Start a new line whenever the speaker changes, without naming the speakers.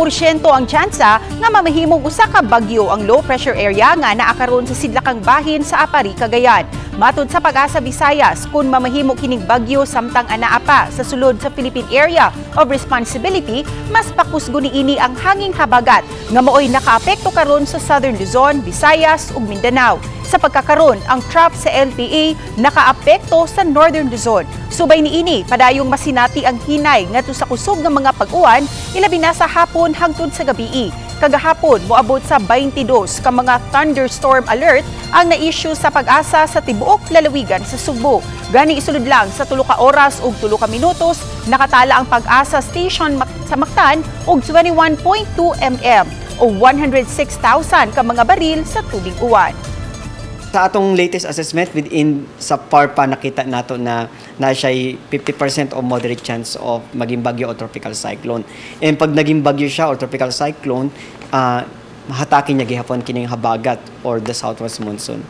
ang tsansa nga mamahimong usa ka bagyo ang low pressure area nga naa karon sa sidlakang bahin sa Aparri, Cagayan. Matod sa Pag-asa Visayas, kung mamahimo kining bagyo samtang anaa pa sa sulod sa Philippine Area of Responsibility, mas pakusgo niini ang hanging habagat nga maoy nakaapekto karon sa Southern Luzon, Visayas ug Mindanao. Sa pagkakaron, ang trough sa LPA nakaapekto sa Northern Luzon. Subay niini, padayong masinati ang hinay ngadto sa kusog nga mga pag-uwan, ilabi na sa hapon hangtod sa gabii. Kagahapon, moabot sa 22 ka mga thunderstorm alert ang na-issue sa Pag-asa sa tibuok lalawigan sa Sugbo. Gani isulod lang sa 3 ka oras ug 3 ka minutos, nakatala ang Pag-asa station sa Mactan og 21.2 mm o 106,000 ka mga baril sa tubig uwan.
Sa atong latest assessment within sa PAR pa, nakita nato na na siya 50% o moderate chance of maging bagyo o tropical cyclone. And pag naging bagyo siya or tropical cyclone, mahatakin niya gihapon kining habagat or the southwest monsoon.